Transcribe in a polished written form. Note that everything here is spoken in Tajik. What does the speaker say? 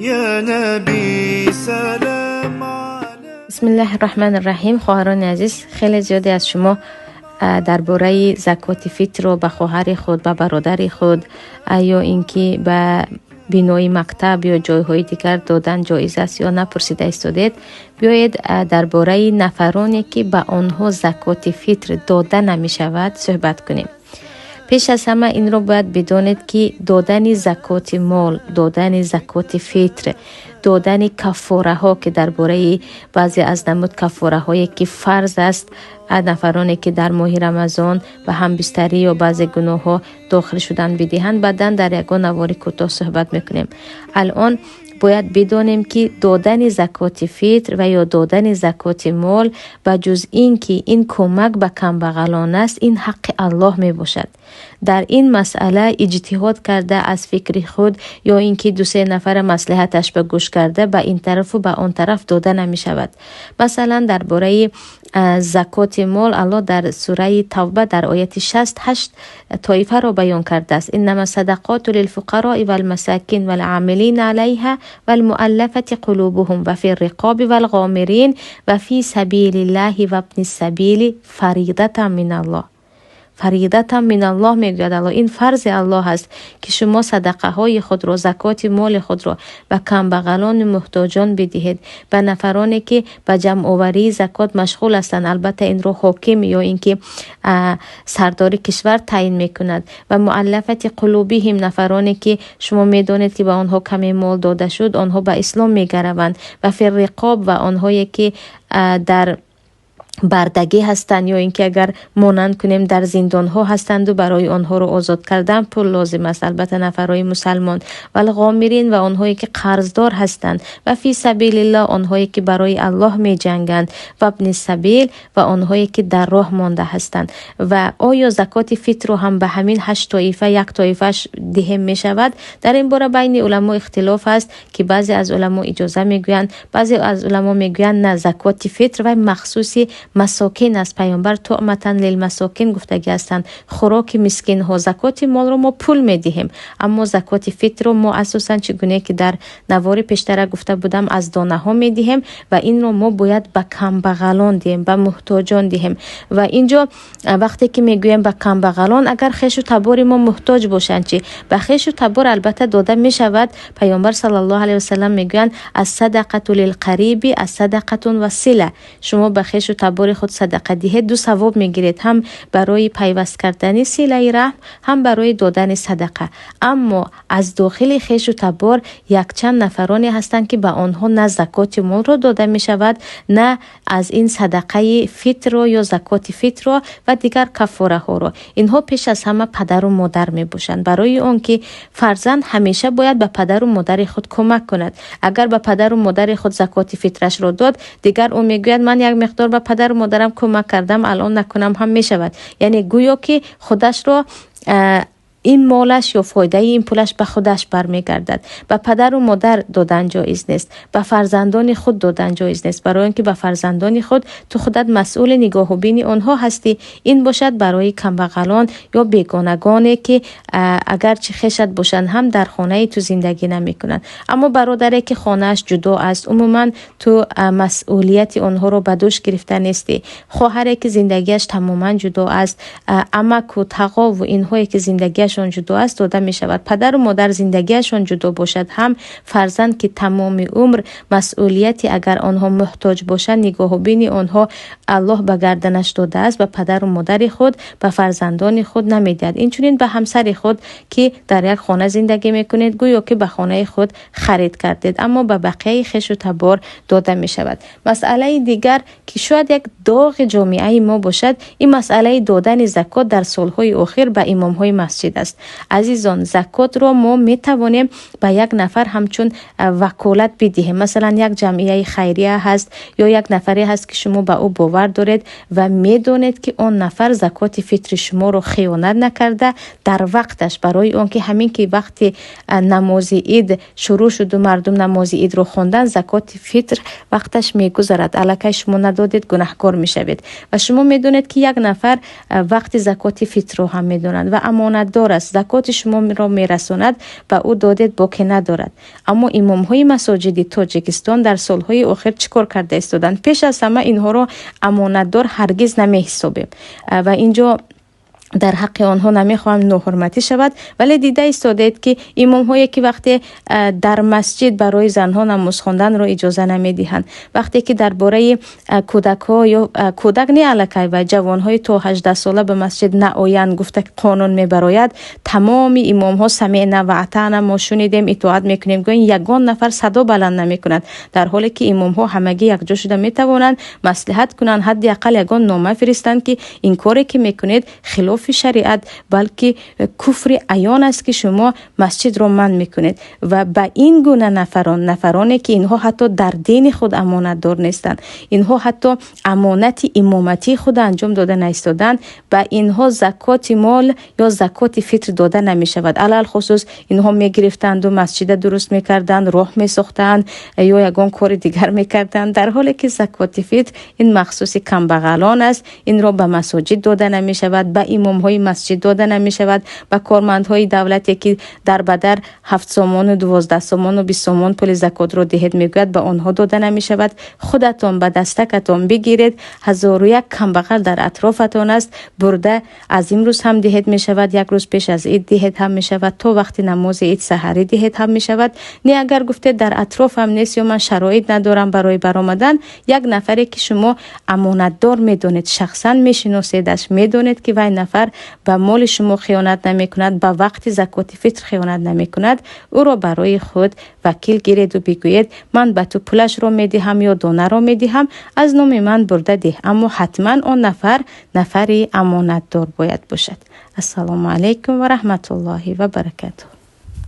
يا نبي سلام عليك. بسم الله الرحمن الرحیم. خواهران عزیز، خیلی زیادی از شما در باره زکات فطر رو به خواهر خود، به برادر خود یا اینکه به بینای مکتب یا جایهای دیگر دادن جایز است یا نپرسیده ایستادید. بیایید درباره نفرانی که به آنها زکات فطر داده نمی شود صحبت کنیم. پیش از همه این رو باید بدانید که دادن زکات مال، دادن زکات فطر، دادن کفاره ها که درباره بعضی از نمود کفاره هایی که فرض است نفرانی که در ماه رمضان به همبستری یا بعضی گناه ها داخل شدن بدهند، بعدا در یک نوار کوتاه صحبت میکنیم. الان باید بدانیم که دادن زکات فطر و یا دادن زکات مال و جز این که این کمک به کمبغلان است، این حق الله می باشد. در این مسئله اجتهاد کرده از فکر خود یا اینکه دو سه نفر مصلحتش به گوش کرده به این طرف و به آن طرف داده نمی شود. مثلا درباره زکات مال الله در سوره توبه در آیت 68 طایفه را بیان کرده است. انما صدقات للفقراء والمساکین والعاملین علیها والمؤلفة قلوبهم و فی الرقاب والغامرین و فی سبیل الله و ابن السبیل فریضة من الله. فریضة من الله میگوید الله، این فرض الله است که شما صدقه های خود را، زکات مال خود را به کمبغلان محتاجان بدهید، به نفرانی که به جمع آوری زکات مشغول هستند. البته این رو حاکم یا اینکه سردار کشور تعیین میکند. و مؤلفة قلوبهم، نفرانی که شما میدانید که به آنها کمی مال داده شد، آنها به اسلام میگروند. و فی الرقاب، و آنهایی که در بردگی هستند یا اینکه اگر مانند کنیم در زندان ها هستند و برای آنها رو آزاد کردن پول لازم است، البته نفرهای مسلمان. و الغامرین، و آنهایی که قرضدار هستند. و فی سبیل الله، آنهایی که برای الله می جنگند. و ابن السبیل، و آنهایی که در راه مانده هستند. و آیا زکات فطر رو هم به همین 8 طایفه یک طایفه‌اش دهم می شود؟ در این باره بین علما اختلاف است که بعضی از علما اجازه میگویند، بعضی از علما میگویند نه، زکات فطر و مخصوصی مساکین است. پیامبر طعمة للمساکین گفتگی هستند، خوراک مسکین ها. زکات مال رو ما پول میدهیم، اما زکات فطر رو ما اساسا چگونه که در نوار پیشتر گفته بودم از دانه ها میدهیم و این رو ما باید به کمبغلان دهیم، به محتاجان دهیم. و اینجا وقتی که میگویم به کمبغلان، اگر خویش و تبار ما محتاج باشند چی؟ به خویش و تبار البته داده میشود. پیامبر صلی الله علیه و سلم میگویند الصدقه للقریب الصدقه وصله. شما به خویش و تبار خود صدقه دهید، دو ثواب میگیرید، هم برای پیوست کردن صله رحم، هم برای دادن صدقه. اما از داخل خویش و تبار یک چند نفرانی هستند که به آنها نه زکات مال را داده می شود، نه از این صدقه فطر را یا زکات فطر را و دیگر کفاره ها را. اینها پیش از همه پدر و مادر می باشند، برای آنکه فرزند همیشه باید به پدر و مادر خود کمک کند. اگر به پدر و مادر خود زکات فطرش را داد، دیگر او میگوید من یک مقدار به پدر و مادرم کمک کردم، الان نکنم هم می شود. یعنی گویا که خودش را این مالش یا فایده این پولش به خودش برمیگردد. به پدر و مادر دادن جایز نیست، به فرزندان خود دادن جایز نیست، برای اینکه به فرزندان خود تو خودت مسئول نگاه و بین آنها هستی. این باشد برای کمبغلان یا بیگانگانی که اگرچه خویشت باشند هم در خانه تو زندگی نمیکنند. اما برادری که خانه‌اش جدا است، عموما تو مسئولیت آنها رو به دوش گرفته نیستی. خواهری که زندگیش تماما جدا است، عمک و تقا و اینهایی که زندگیشان جدا است داده می شود. پدر و مادر زندگیشان جدا باشد هم فرزند که تمام عمر مسئولیتی اگر آنها محتاج باشند نگاه و بین آنها الله به گردنش داده است، به پدر و مادر خود، به فرزندان خود نمیدهد. اینچنین به همسر خود که در یک خانه زندگی میکنید، گویا که به خانه خود خرید کردید، اما به بقیه خویش و تبار داده می شود. مسئله دیگر که شاید یک داغ جامعه ما باشد، این مسئله دادن زکات در سالهای اخیر به امام های مسجد است. عزیزان، زکات را ما می توانیم به یک نفر همچون وکالت بدهیم. مثلا یک جمعیه خیریه هست یا یک نفری هست که شما به او باور دارید و میدانید که آن نفر زکات فطر شما رو خیانت نکرده در وقتش، برای آنکه همین که وقتی نماز عید شروع شد و مردم نماز عید رو خواندن، زکات فطر وقتش میگذرد، الکی شما ندادید گناهکار میشوید. و شما میدونید که یک نفر وقت زکات فطر رو هم میدونند و امانتدار амонатдор аст, закоти шуморо мерасонад, ба ӯ додед, боке надорад. Аммо имомҳои масоҷиди Тоҷикистон дар солҳои охир чӣ кор карда истоданд? Пеш аз ҳама инҳоро амонатдор ҳаргиз намеҳисобем ва инҷо дар ҳаққи онҳо намехоҳам ноҳурматӣ шавад, вале дида истодед, ки имомҳое ки вақте дар масҷид барои занҳо намоз хонданро иҷоза намедиҳанд, вақте ки дар бораи кӯдакҳо ё кӯдак не, аллакай ва ҷавонҳои то 18 сола ба масҷид наоянд гуфта қонун мебарояд, тамоми имомҳо самеъна ва атаъна, мо шунидем, итоат мекунем гӯян, ягон нафар садо баланд намекунад, дар ҳоле ки имомҳо ҳамагӣ якҷо шуда метавонанд маслиҳат кунанд, ҳадди ақал ягон нома фиристанд, ки ин коре ки мекунед, хилофи шариат, балки куфри аён аст, ки шумо масҷидро манъ мекунед. Ва ба ин гуна нафарон, нафароне ки инҳо ҳатто дар дини худ амонатдор нестанд, инҳо ҳатто амонати имоматии худ анҷом дода наистоданд, ба инҳо закоти мол ё закоти фитр дода намешавад. Алалхусус инҳо мегирифтанду масҷида дуруст мекарданд, роҳ месохтанд ё ягон кори дигар мекарданд, дар ҳоле ки закоти фитр ин махсуси камбағалон аст. Инро ба масоҷид дода намешавад, ба имомҳои масҷид дода намешавад, ба кормандҳои давлате ки дар бадар 7 сомону 12 сомону 20 сомон пули закотро диҳед мегӯяд, ба онҳо дода намешавад. Худатон ба дастакатон бигиред, ҳазору як камбағал дар атрофатон аст, бурда аз имрӯз ҳам диҳед мешавад, як рӯз пеш аз ид диҳед ҳам мешавад, то вақти намози ид саҳарӣ диҳед ҳам мешавад. Не, агар гуфтед дар атрофам нест ё ман шароит надорам барои баромадан, як нафаре ки шумо амонатдор медонед, шахсан мешиноседаш, медонед, ки вай нафар ба моли шумо хиёнат намекунад, ба вақти закоти фитр хиёнат намекунад, ӯро барои худ вакил гиреду бигӯед: ман ба ту пулашро медиҳам ё донаро медиҳам, аз номи ман бурда диҳ. Аммо ҳатман он нафар нафари амонатдор бояд бошад. Ассалому алайкум ва раҳматуллоҳи ва баракатуҳ.